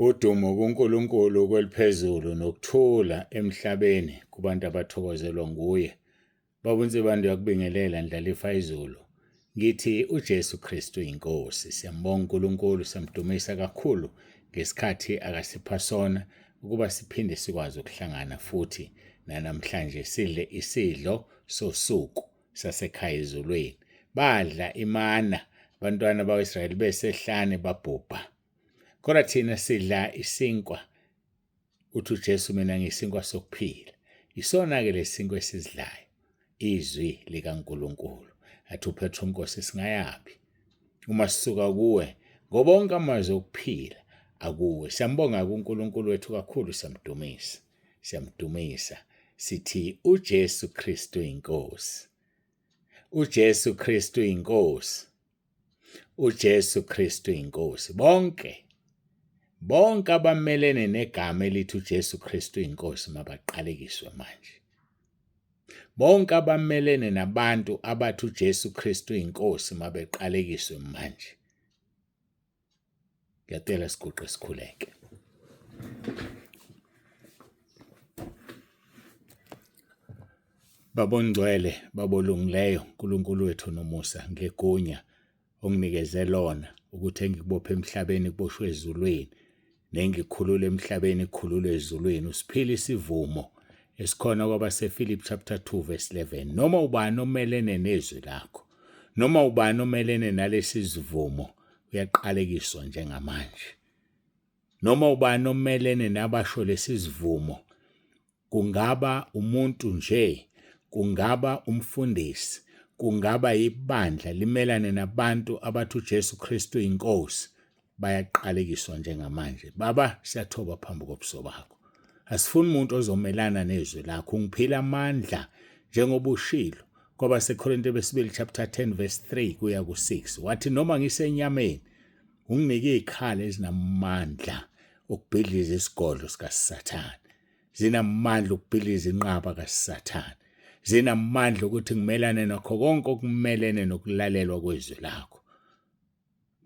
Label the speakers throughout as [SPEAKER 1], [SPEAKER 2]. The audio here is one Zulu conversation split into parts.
[SPEAKER 1] Udumo kuNkulunkulu kweliphezulu nokuthula emhlabeni kubantu abathokozelwa nguye. Baba uNsibande uyakubingelela Ndlalifa izulu. Ngithi uJesu Kristu inkosi. Siyambonga uNkulunkulu, siyamdumisa kakhulu ngesikhathi akasipha sona ukuba siphinde sikwazi ukuhlangana futhi nanamhlanje sidle isidlo sosuku sasekhaya ezulwini. Badla imana abantwana bakwa-Israyeli besehlane babhubha. Kodwa thina sidla isinkwa. Uthi uJesu mina ngisinkwa sokuphila. Isona-ke lesinkwa esisidlayo, izwi likaNkulunkulu. Athi uPetru Nkosi singayaphi uma sisuka kuwe ngoba onke amazwi okuphila akuwe. Siyambonga kuNkulunkulu wethu kakhulu, siyamdumisa. Siyamdumisa. Sithi uJesu Kristu inkosi. uJesu Kristu inkosi. uJesu Kristu inkosi. Bonke bonke abamelene negama elithi uJesu Kristu inkosi mabaqalekiswe manje. Bonke abamelene nabantu abathi uJesu Kristu inkosi mabeqalekiswe manje. Ngiyacela siguqe sikhuleke. Baba ongcwele, Baba olungileyo, uNkulunkulu wethu nomusa ngegunya onginikeze lona ukuthi engikubophe emhlabeni kuboshwe ezulwini nengikhulule emhlabeni kukhululwe ezulwini. Usiphile isivumo esikhona kwabaseFilipi chapter 2 verse 11. Noma ubani omelene nezwi lakho, noma ubani omelene nalesi sivumo uyaqalekiswa njengamanje. Noma ubani omelene nabasho lesi sivumo, kungaba umuntu nje, kungaba umfundisi, kungaba ibandla limelane nabantu abathi uJesu Kristu inkosi, bayaqalekiswa njengamanje. Baba, siyathoba phambi kobuso bakho. Asifuni umuntu ozomelana nezwi lakho. Ungiphila amandla njengoba ushilo kwabaseKorinte besibili chapter 10 verse 3 kuya ku-6 wathi noma ngisenyameni unginike izikhala ezinamandla okubhidliza isigodlo sikaSathane, zinamandla okubhidliza inqaba kaSathane, zinamandla ukuthi ngimelane nakho konke okumelene nokulalelwa kwezwi lakho.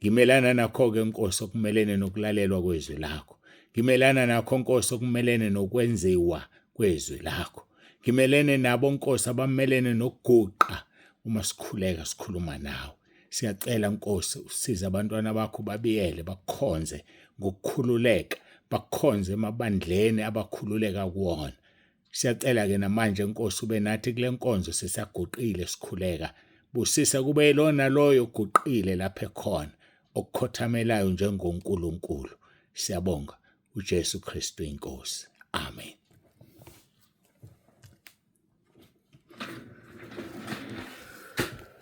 [SPEAKER 1] Ngimelana nakho-ke Nkosi okumelene nokulalelwa kwezwi lakho. Ngimelana nakho Nkosi okumelene nokwenziwa kwezwi lakho. Ngimelene nabo Nkosi abamelene nokuguqa uma sikhuleka sikhuluma nawe. Siyacela Nkosi usize abantwana bakho babiyele bakukhonze ngokukhululeka, bakukhonze emabandleni abakhululeka kuwona. Siyacela-ke namanje Nkosi ube nathi kule nkonzo sisaguqile sikhuleka. Busisa kube yilona loyo oguqile lapha ekhona okukhothamelayo njengoNkulunkulu. Siyabonga uJesu Kristu inkosi. Amen.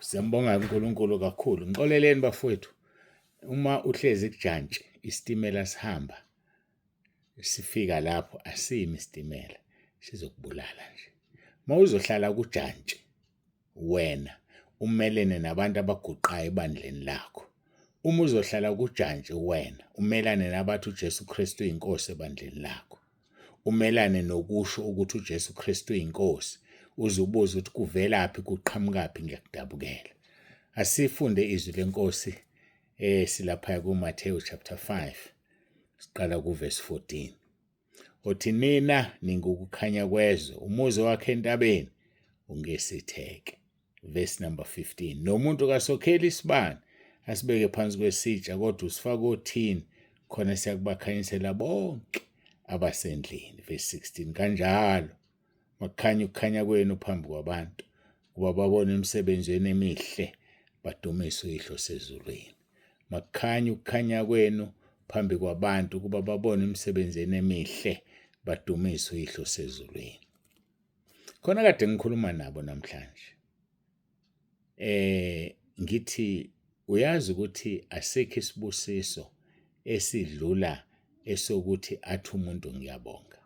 [SPEAKER 1] Siyambonga uNkulunkulu kakhulu. Ngixoleleni bafowethu. Uma uhlezi kujantshi isitimela sihamba sifika lapho asimi isitimela sizokubulala nje. Uma uzohlala kujantshi wena umelene nabantu abaguqayo ebandleni lakho. Uma uzohlala kujantshi wena umelane nabathi uJesu Kristu uyinkosi ebandleni lakho. Umelane nokusho ukuthi uJesu Kristu uyinkosi uze ubuze ukuthi kuvelaphi kuqhamukaphi ngiyakudabukela. Asifunde izwi lenkosi eh silapha kuMathewu chapter 5 siqala kuverse 14. Othi nina ningukukhanya kwezwe, umuzi wakhe entabeni ungesitheke. Verse number 15. Nomuntu kasokheli isibani asibeke phansi kwesitsha kodwa usifaka othini khona siyakubakhanyisela bonke abasendlini. Verse 16. Kanjalo makukhanye ukukhanya kwenu phambi kwabantu kuba babone imisebenzi yenu emihle badumise uYihlo osezulwini. Makukhanye ukukhanya kwenu phambi kwabantu ukuba babone imisebenzi yenu emihle badumise uYihlo osezulwini. Khona kade ngikhuluma nabo namhlanje. Eh ngithi uyazi ukuthi asikho isibusiso esidlula esokuthi athi umuntu ngiyabonga.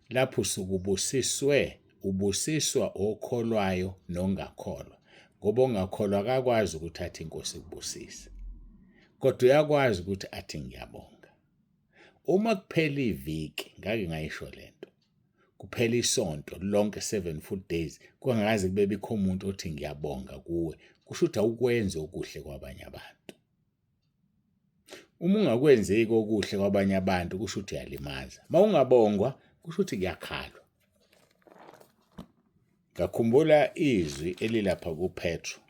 [SPEAKER 1] Lapho usuke ubusiswe, ubusiswa okholwayo nongakholwa, ngoba ongakholwa akakwazi ukuthi athi inkosi ikubusise, kodwa uyakwazi ukuthi athi ngiyabonga. Uma kuphela iviki, ngake ngayisho lento, kuphela isonto lonke 7 full days kungakaze kube bikho umuntu othi ngiyabonga kuwe, kusho ukuthi awukwenzi okuhle kwabanye abantu. Uma ungakwenzeki okuhle kwabanye abantu kusho ukuthi uyalimaza. Uma ungabongwa kusho ukuthi kuyakhalwa. Ngakhumbula izwi elilapha kuPetro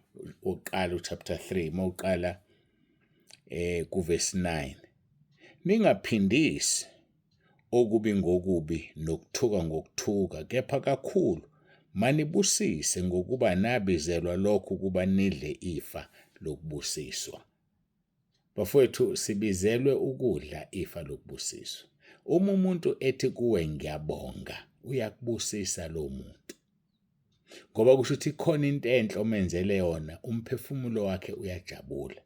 [SPEAKER 1] oqala uchapter 3 mawuqala kuverse 9. Ningaphindisi okubi ngokubi nokuthuka ngokuthuka, kepha kakhulu manibusise ngokuba nabizelwa lokho ukuba nidle ifa lokubusiswa. Bafowethu, sibizelwe ukudla ifa lokubusiswa. Uma umuntu ethi kuwe ngiyabonga, uyakubusisa lo muntu. Ngoba kusho ukuthi ikhona into enhle omenzele yona, umphefumulo wakhe uyajabula.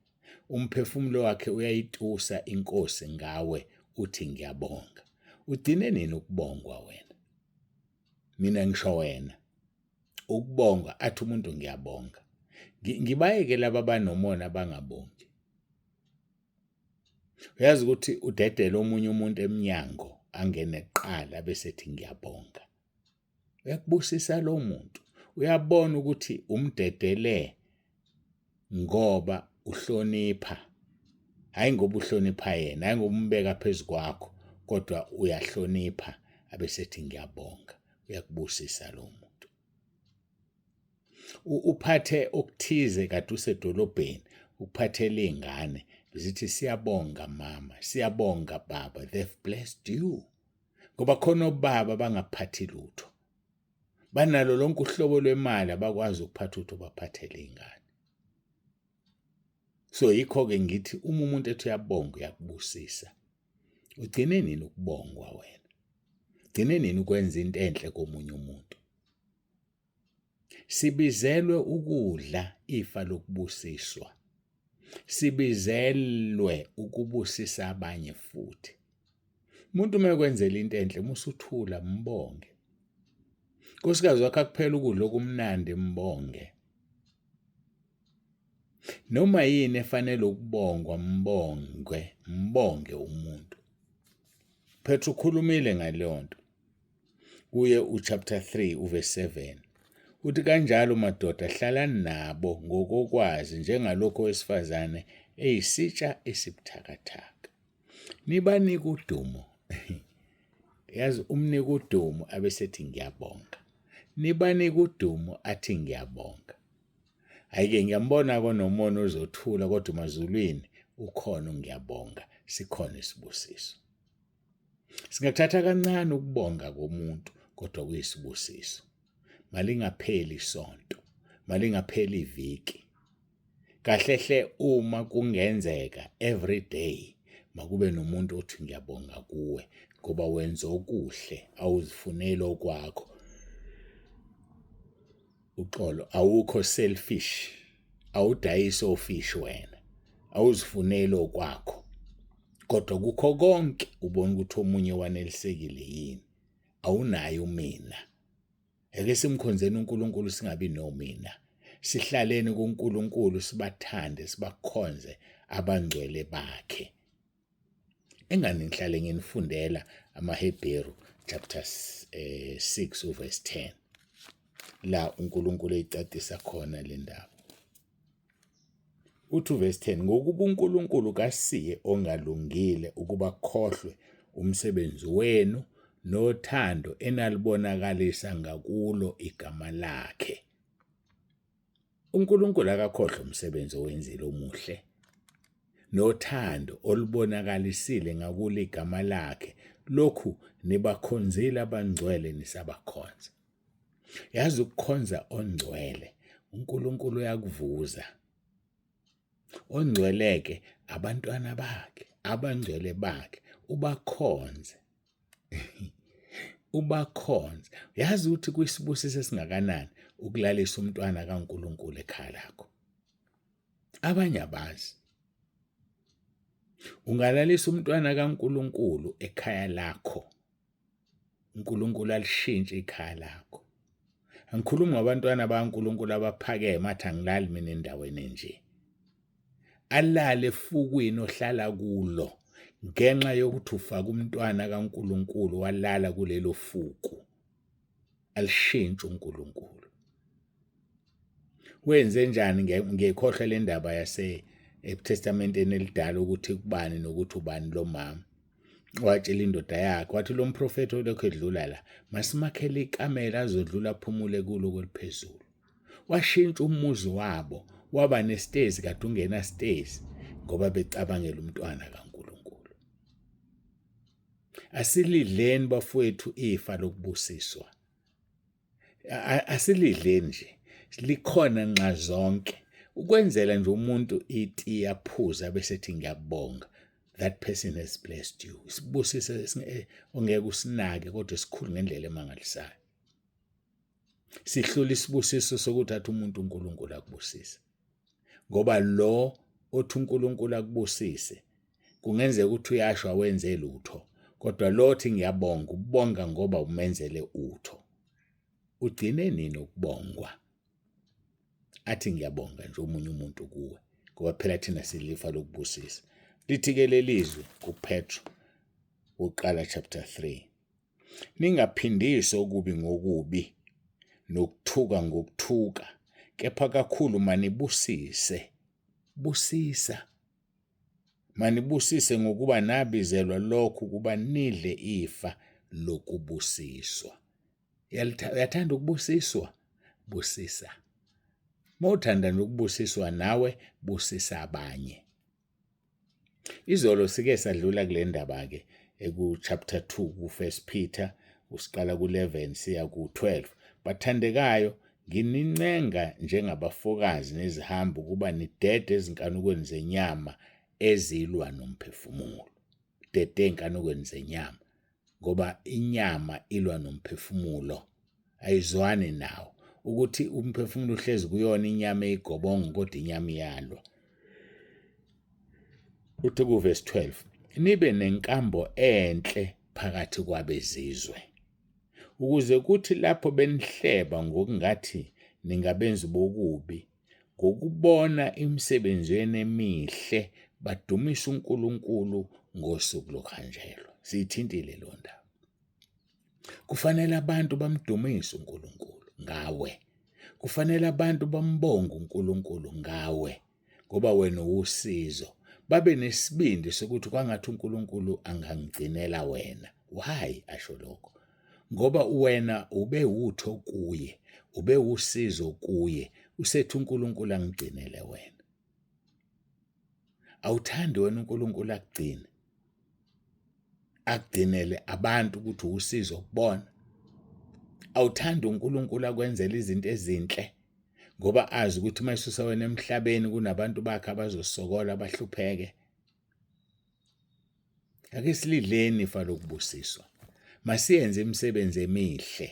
[SPEAKER 1] Umphefumulo wakhe uyayitusa inkosi ngawe uthi ngiyabonga. Ugcine nini ukubongwa wena? Mina ngisho wena. Ukubonga athi umuntu ngiyabonga. Ngibayeke laba abanomona abangabongi. Uyazi ukuthi udedele omunye umuntu emnyango angene kuqala bese ethi ngiyabonga. Uyakubusisa lo muntu. Uyabona ukuthi umdedele ngoba uhlonipha. Hhayi ngoba uhlonipha yena, hhayi ngoba umbeka phezu kwakho, kodwa uyahlonipha abesethi ngiyabonga. Uyakubusisa lo muntu. Uphathe okuthize kade usedolobheni, ukuphathele iy'ngane, zithi siyabonga mama, siyabonga baba, they've blessed you. Ngoba khona obaba bangaphathi lutho. Banalo lonke uhlobo lwemali abakwazi ukuphatha utho baphathele iy'ngane. So yikho-ke ngithi uma umuntu ethi uyabonga uyakubusisa. Ugcine nini ukubongwa wena? Ugcine nini ukwenza into enhle komunye umuntu? Sibizelwe ukudla ifa lokubusiswa. Sibizelwe ukubusisa abanye futhi. Umuntu uma ekwenzela into enhle musuthula mbonge. Nkosikazi wakho akuphela ukudla okumnandi mbonge. Noma yini efanele ukubongwa mbonge, mbonge umuntu. Petru ukhulumile ngaleyo nto. Kuye uchapter 3 uverse 7. Uthi kanjalo madoda hlalani nabo ngokokwazi njengalokho owesifazane eyisitsha esibuthakathaka. Nibanike udumo. Yazi umnika udumo abesethi ngiyabonga. Nibanike udumo athi ngiyabonga. Hhayi-ke ngiyambona konomona ozothula kodwa emazulwini ukhona ngiyabonga sikhona isibusiso. Singathatha kancane ukubonga komuntu kodwa kuyisibusiso. Malingapheli isonto, malingapheli iviki. Kahle hle uma kungenzeka every day makube nomuntu othi ngiyabonga kuwe ngoba wenza okuhle awuzifuneli okwakho. Uxolo awukho selfish, awudayisi ofishi wena, awuzifuneli okwakho. Kodwa kukho konke ubona ukuthi omunye wanelisekile yini, awunaye umina. Ake simkhonzeni uNkulunkulu singabi nomina. Sihlaleni kuNkulunkulu sibathande sibakhonze abangcwele bakhe. Engani ngihlale nginifundela amaHebheru chapter 6 uverse 10 la uNkulunkulu eyicacisa khona le ndaba. Uthi uverse 10 ngokuba uNkulunkulu kasiye ongalungile ukuba khohlwe umsebenzi wenu nothando enalibonakalisa ngakulo igama lakhe. UNkulunkulu akakhohlwa umsebenzi owenzile omuhle nothando olubonakalisile ngakulo igama lakhe. Lokhu nibakhonzile abangcwele nisabakhonza. Yazi ukukhonza ongcwele uNkulunkulu uyakuvuza. Ongcwele-ke abantwana bakhe, abangcwele bakhe ubakhonze. Ubakhonze. Yazi ukuthi kuyisibusiso esingakanani ukulalisa umntwana kaNkulunkulu ekhaya lakho. Abanye abazi. Ungalalisa umntwana kaNkulunkulu ekhaya lakho. uNkulunkulu alishintshe ikhaya lakho. Angikhulumi ngabantwana bakaNkulunkulu abaphakeme athi angilali mina endaweni enje. Alale efukwini ohlala kulo ngenxa yokuthi ufaka umntwana kaNkulunkulu walala kulelo fuku. Alishintshe uNkulunkulu. Wenze njani ngiyikhohlwa le ndaba yase eTestamenteni elidala ukuthi kubani nokuthi ubani lo mama. Watshela indoda yakhe wathi lo mprofethi olokhu edlula la masimakhele ikamela azodlula aphumule kulo kweliphezulu. Washintsha umuzi wabo waba nesitezi kade ungena sitezi ngoba becabangela umntwana kaNkulunkulu. Asilidleni bafowethu ifa lokubusiswa. Asilidleni nje likhona nxa zonke ukwenzela nje umuntu itiye aphuza bese ethi ngiyabonga that person has blessed you isibusiso ongeke usinake kodwa esikhulu ngendlela emangalisayo sihlula isibusiso sokuthi athi umuntu uNkulunkulu akubusise ngoba lo othi uNkulunkulu akubusise kungenzeka ukuthi uyasho awenze lutho kodwa lo othi ngiyabonga ubonga ngoba umenzele utho ugcine nini ukubongwa athi ngiyabonga nje omunye umuntu kuwe ngoba phela thina silifa lokubusisa lithi-ke lelizwi kuPetro uqala chapter 3 Ningaphindisi okubi ngokubi, nokuthuka ngokuthuka, kepha kakhulu manibusise. Busisa. Manibusise ngokuba nabizelwa lokhu ukuba nidle ifa lokubusiswa. Uyathanda ukubusiswa? Busisa. Mawuthanda nje ukubusiswa nawe busisa abanye. Izolo sike sadlula kule ndaba-ke eku-chapter 2 ku-First Peter usiqala ku-11 siya ku-12. Bathandekayo, nginincenga njengabafokazi nezihambi ukuba nidede ezinkanukweni zenyama ezilwa nomphefumulo. Dede ey'nkanukweni zenyama ngoba inyama ilwa nomphefumulo ayizwani nawo ukuthi umphefumulo uhlezi kuyona inyama eyigobongo kodwa inyama iyalwa uthi kuvesi 12 nibe nenkambo enhle phakathi kwabezizwe ukuze kuthi lapho benihleba ngokungathi ningabenzi bokubi ngokubona imisebenzi yenu emihle badumise uNkulunkulu ngosuku lokuhanjelwa. Siyithintile leyo ndaba. Kufanele abantu bamdumise uNkulunkulu ngawe. Kufanele abantu bambonge uNkulunkulu ngawe ngoba wena uwusizo. Babe nesibindi sokuthi kwangathi uNkulunkulu angangigcinela wena. Why asho lokho? Ngoba wena ube wutho kuye, ube wusizo kuye, usethi uNkulunkulu angigcinele wena. Awuthandi wena uNkulunkulu akugcine. Akugcinele abantu ukuthi usizo kubona. Awuthandi uNkulunkulu akwenzele izinto ezinhle ngoba azi ukuthi uma esusa wena emhlabeni kunabantu bakhe abazosokola bahlupheke. Ake silidleni ifa lokubusiswa. Masiyenze imisebenzi emihle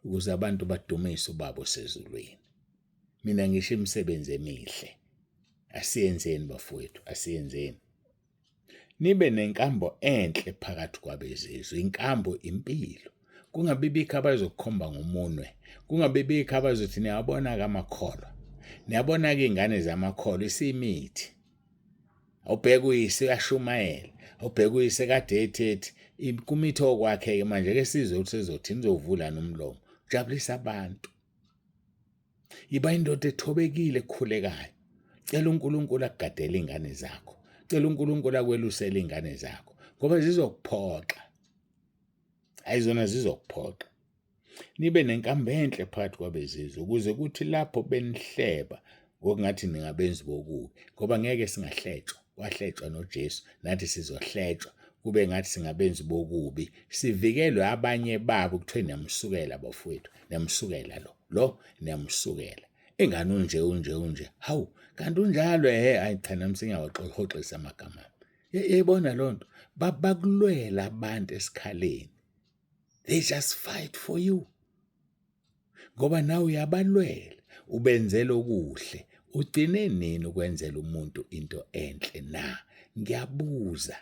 [SPEAKER 1] ukuze abantu badumise uBaba osezulwini. Mina ngisho imisebenzi emihle. Asiyenzeni bafowethu, asiyenzeni. Nibe nenkambo enhle phakathi kwabezizwe. Inkambo impilo. Kungabibikho abazokukhomba ngomunwe. Kungabibikho abazothi niyabona-ke amakholwa. Niyabona-ke iy'ngane zamakholwa isimithi. Awubheke uyise uyashumayela, awubheke uyise kade ethethi kumitho kwakhe-ke manje ke sizwe ukuthi sezothini uzovula nomlomo. Jabulisa abantu. Yiba indoda ethobekile ekhulekayo. Cela uNkulunkulu akugadele ingane zakho. Cela uNkulunkulu akwelusele ingane zakho ngoba zizokuphoxa. Ayizona zizokuphoxa. Nibe nenkambo enhle phakathi kwabezizwe ukuze kuthi lapho benihleba ngokungathi ningabenzi bokubi ngoba ngeke singahletshwa wahletshwa noJesu nathi sizohletshwa kube ngathi singabenzi bokubi sivikelwe abanye babo kuthiwe niyamsukela bafowethu niyamsukela lo lo niyamsukela ingane unje unje unje hawu kanti unjalo ehe ayi cha nami singawaxoxisa amagama yebona lonto bakulwela abantu esikhaleni They just fight for you. Ngoba nawe uyabalwela, ubenzela okuhle. Ugcine nini ukwenzela umuntu into enhle na? Ngiyabuza.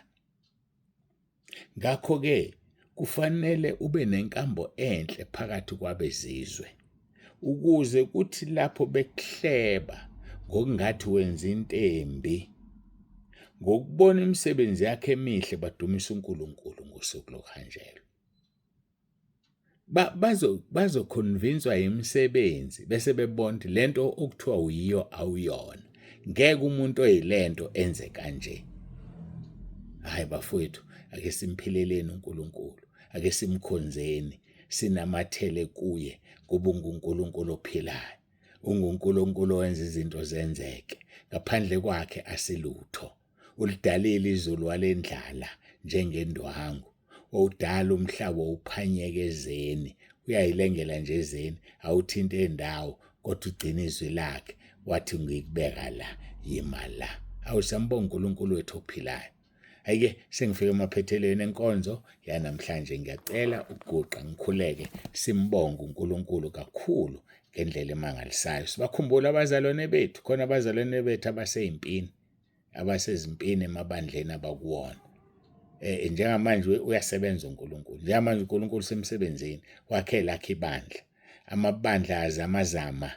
[SPEAKER 1] Ngakho-ke kufanele ube nenkambo enhle phakathi kwabezizwe ukuze kuthi lapho bekuhleba ngokungathi wenza into embi ngokubona imisebenzi yakhe emihle badumise uNkulunkulu ngosuku lokuhanjelwa. Bazo bazoconvinswa imisebenzi bese bebona ukuthi lento okuthiwa uyiyo awuyona. Ngeke umuntu oyilento enze kanje. Hayi bafowethu, ake simphileleni uNkulunkulu, ake simkhonzeni, sinamathele kuye kuba unguNkulunkulu ophilayo. UnguNkulunkulu owenza izinto zenzeke. Ngaphandle kwakhe asilutho. Ulidalile izulu walendlala njengendwangu. Owudala umhlaba uphanyeke ezeni. Uyayilengela nje ezeni, awuthinte indawo kodwa ugcina izwi lakhe. Wathi ngikubeka la, yima la. Awu siyambonga uNkulunkulu wethu ophilayo. Ayike sengifike emaphethelweni enkonzo yanamhlanje, ngiyacela ukuguqa ngikhuleke simbonge uNkulunkulu kakhulu ngendlela emangalisayo. Sibakhumbula abazalwane bethu, khona abazalwane bethu abaseyimpini, abasezimpini emabandleni abakuwona. Njengamanje uyasebenza uNkulunkulu, njengamanje uNkulunkulu usemsebenzini wakhe lakhe ibandla. Amabandla azamazama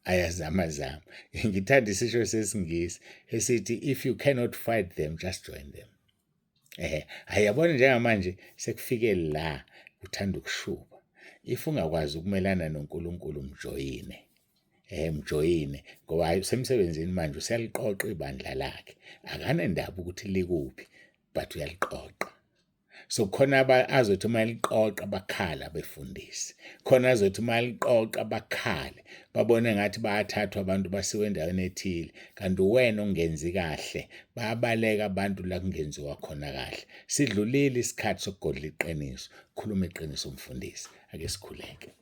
[SPEAKER 1] ayazamazama. Ngithanda isisho sesiNgisi esithi if you cannot fight them just join them. Hayi yabona njengamanje sekufike la uthanda ukushuba. If ungakwazi ukumelana noNkulunkulu mjoyine. Mjoyine ngoba hayi usemsebenzini manje useyaliqoqa ibandla lakhe. Akanendaba ukuthi likuphi but uyaliqoqa. So khona azothi uma liqoqa bakhala abefundisi, khona azothi uma liqoqa bakhale babone ngathi bayathathwa abantu basiwe endaweni ethile, kanti wena ongenzi kahle bayabaleka abantu la kungenziwa khona kahle. Sidlulile isikhathi sokugodla iqiniso. Khuluma iqiniso mfundisi, ake sikhuleke.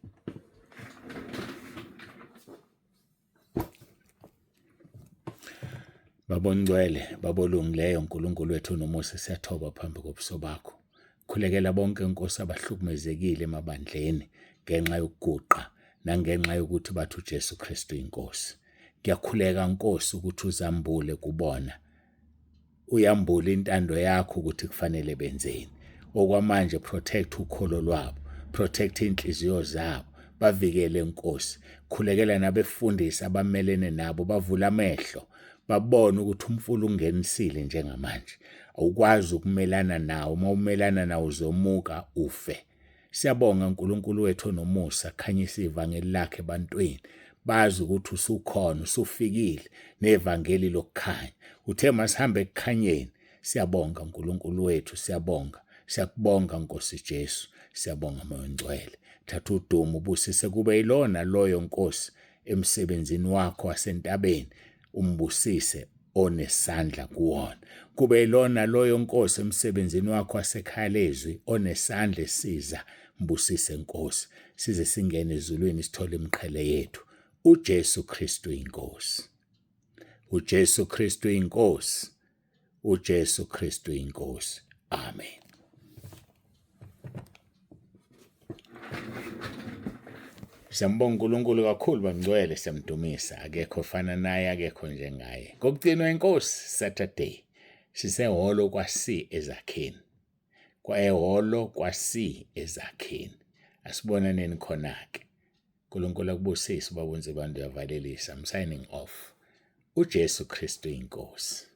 [SPEAKER 1] Baba ongcwele, Baba olungileyo, Nkulunkulu wethu onomusa, siyathoba phambi kobuso bakho. Khulekela bonke Nkosi abahlukumezekile emabandleni ngenxa yokuguqa nangenxa yokuthi bathi uJesu Kristu inkosi. Ngiyakhuleka Nkosi ukuthi uzambule kubona uyambula intando yakho ukuthi kufanele benzeni. Okwamanje protect ukholo lwabo, protect inhliziyo zabo, bavikele Nkosi. Khulekela nabefundisi abamelene nabo, bavula amehlo babone ukuthi umfula ungenisile njengamanje. Awukwazi ukumelana nawo, uma umelana nawo uzomuka ufe. Siyabonga uNkulunkulu wethu onomusa, khanyisa ivangeli lakhe ebantwini. Bazi ukuthi usukhona, usufikile nevangeli lokukhanya. Uthe masihambe ekukhanyeni. Siyabonga uNkulunkulu wethu, siyabonga. Siyakubonga Nkosi Jesu, siyabonga Moya oNgcwele. Thatha udumo ubusise kube yilona loyo Nkosi emsebenzini wakho wasentabeni umbusise onesandla kuwona. Kube yilona loyo Nkosi emsebenzini wakho wasekhaya lezwi onesandla esiza mbusise Nkosi size singene ezulwini sithole imiqhele yethu. uJesu Kristu inkosi. uJesu Kristu inkosi. uJesu Kristu inkosi. Amen. Siyambonga uNkulunkulu kakhulu bangcwele, siyamdumisa. Akekho ofana naye, akekho njengaye. Kokugcinwa inkosi Saturday sisehholo kwa-C ezakheni. Kwa-ehholo kwa-C ezakheni. Asibonaneni khona-ke. uNkulunkulu akubusise ubaba uNzibande uyavalelisa. I'm signing off. uJesu Kristu inkosi.